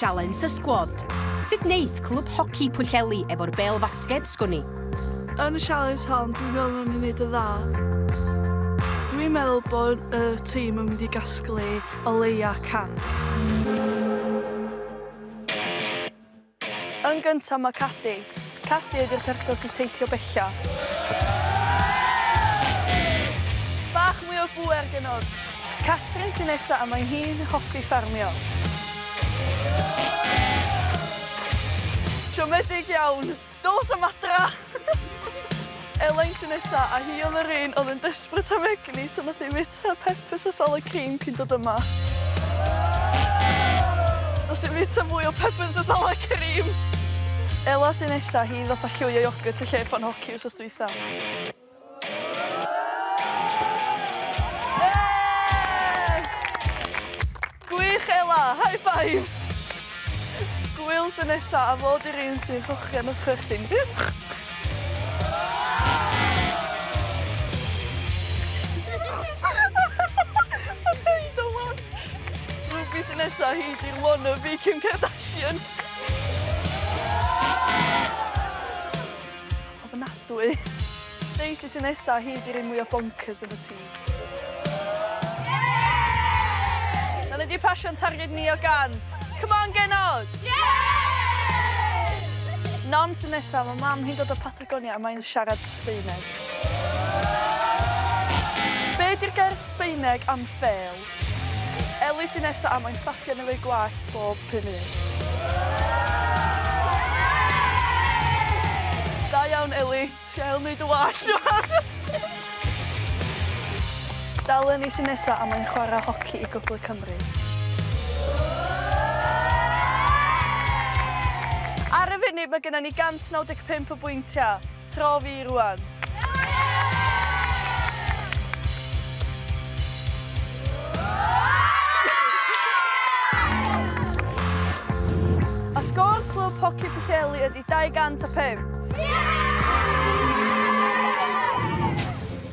Sialens y Sgwad. Sut neith Clwb Hoci Pwllheli efo'r bêl fasged, sgwn i? Yn y sialens hon, dwi'n meddwl nawn ni wneud yn dda. Dwi'n meddwl bod y tîm yn mynd i gasglu o leia 100. Yn gyntaf mae Cadi. Cadi ydy'r person sy'n teithio bella. Bach mwy o bŵer genod. Catrin sy'n nesa a mae hi'n hoffi ffarmio. Siomedig iawn. Dos am adra! Elain sy nesa a hi oedd yr un oedd yn desperate am egni so nath hi fita peppers a salad cream cyn dod yma. Dos i fita fwy o peppers a salad cream! Ela sy nesa, hi ddoth â llwy o yoghurt y lle ffon hoci wsos dwytha. Gwych Ela! High five! Gwyl sy nesa a fo di'r un sy'n rhochian wrth chwerthin. Paid â wan! Ruby sy nesa, hi di'r wannabe Kim Kardashian. Ofnadwy. Daisy sy nesa, hi di'r un mwya bonkers yn y tîm. Da ni di pasio'n targed ni o gant. Come on genod! Non sy nesa, mae mam hi'n dod o Patagonia a mae'n siarad Sbaeneg. Be di'r gair Sbaeneg am fêl? Ellie sy nesa a mae'n ffaffian efo'i gwallt bob pum munud. Da iawn Ellie, ti ail neud dy wallt rwan! Dal Ellie sy nesa a mae'n chwarae hoci i Gogledd Cymru. Ar y funud mae gennon ni 195 o bwyntiau. Tro fi rwan. A sgôr Clwb Hoci Pwllheli ydy 205.